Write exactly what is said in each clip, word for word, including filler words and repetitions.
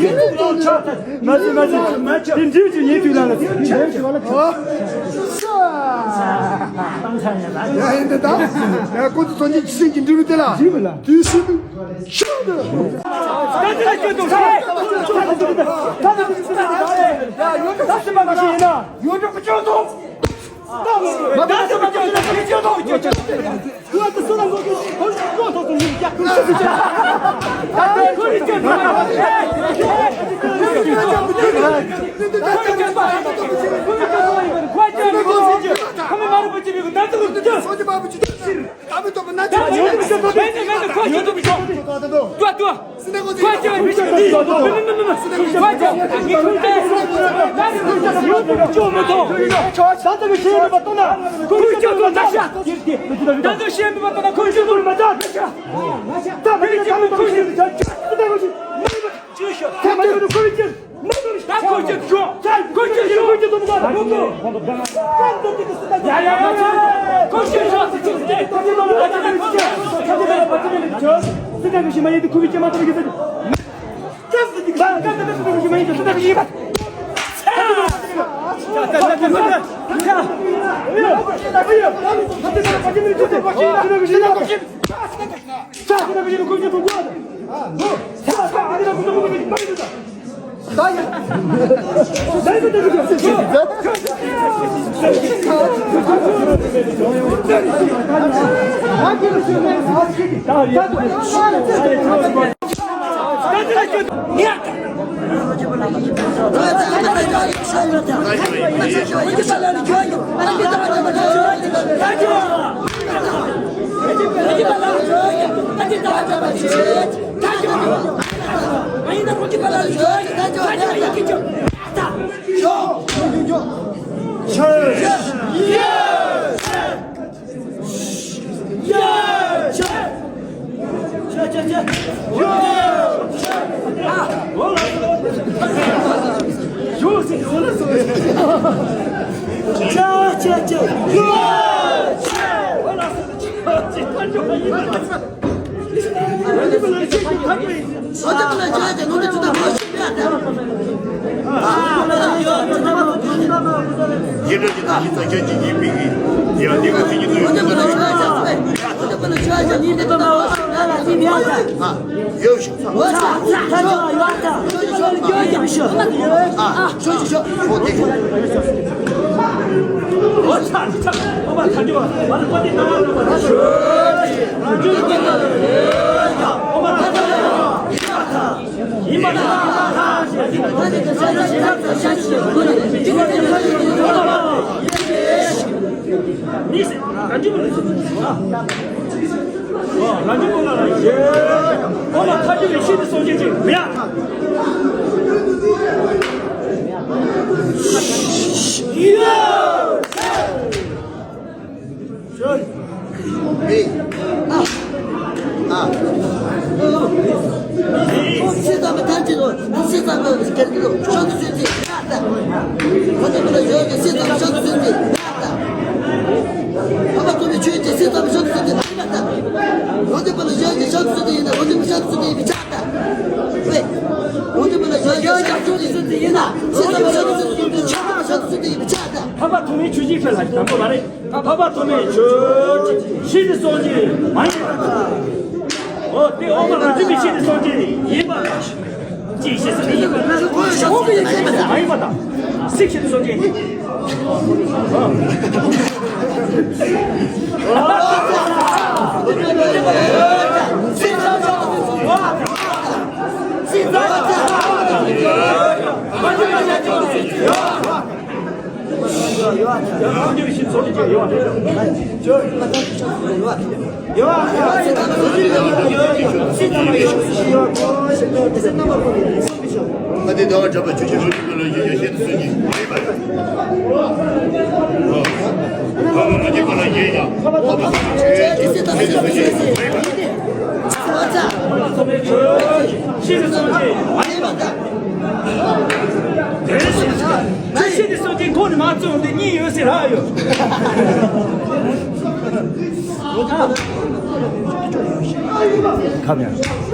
ཡིན་དུ་ལོ་ཆོག་མ་ཟི་མ་ཟི་མ་ཆོག་དེ་འདྲིའུ་ཅིག་ཡིན་དུས་ལ་ལ། ཡ་ཡིན་འདི་ད། ཡ་ཁོ་ཚོ་ཚོ་གཉིས་ཀྱི་སེམས་ཀྱི་འདྲིའུ་དེ་ལ། འདྲིའུ་ལ། དུས་སུ་ཆོག་ཏུ། ད་དེ་ལ་སྐྱོན་དུ། ད་དེ་ལ་སྐྱོན་དུ། ད་དེ་ལ་སྐྱོན་དུ། ད་དེ་ལ་སྐྱོན་དུ། ད་དེ་ལ་སྐྱོན་དུ། ཡོད་འགྲོ་ཀུ་ཅོ་ཐོང་། འཕགས་པ་ཐོགས་མེད་ཆོས་ཀྱི་ཕྱིར་ལ་དང་པོ་མ་རེད། འཕགས་པ་ཐོགས་མེད་ཆོས་ཀྱི་ཕྱིར་དུ་སངས་རྒྱས་མ་ཡིན་པ་དང་། འོ་དེ་འོག་མ་རང་བཞིན་གྱི་ཕྱིར་དུ་སངས་རྒྱས་ཡིན་པ་དང་། ཅིའི་ཕྱིར་དུ་ཡིན་པ་དང་། མ་ཡིན་པ་དང་། སུའི་ཕྱིར་དུ་སངས་རྒྱས་ཡིན། ཨ་ཏི་ཟླ་བ་གྲགས་པ་ཆོས་ཀྱི་རང་བཞིན་ཀུན་ལ་ཡིད་ཀྱང་ཤེས་སུ་གསོན་གྱི་མེད་པ། འཕགས་པ་རང་བཞིན་ཀུན་ལ་ཡིད་ཀྱང་འཕགས་པ་ཐོགས་མེད་ཆོས་ཀྱི་ཤེས་སུ་གསོན་གྱི་མེད་པ། ཤེས་སུ་གསོན་གྱི་མ་ཡིན་པ་དང་། དེ་ཤེས་སུ་གསོན་གྱི་ཁོ་ནི་མ་བཙོང་དེ་གཉིས་ཡོད་ཟེར་ར་ཡོད། ཁམ་ཡང་།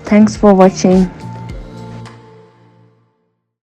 Thanks for watching.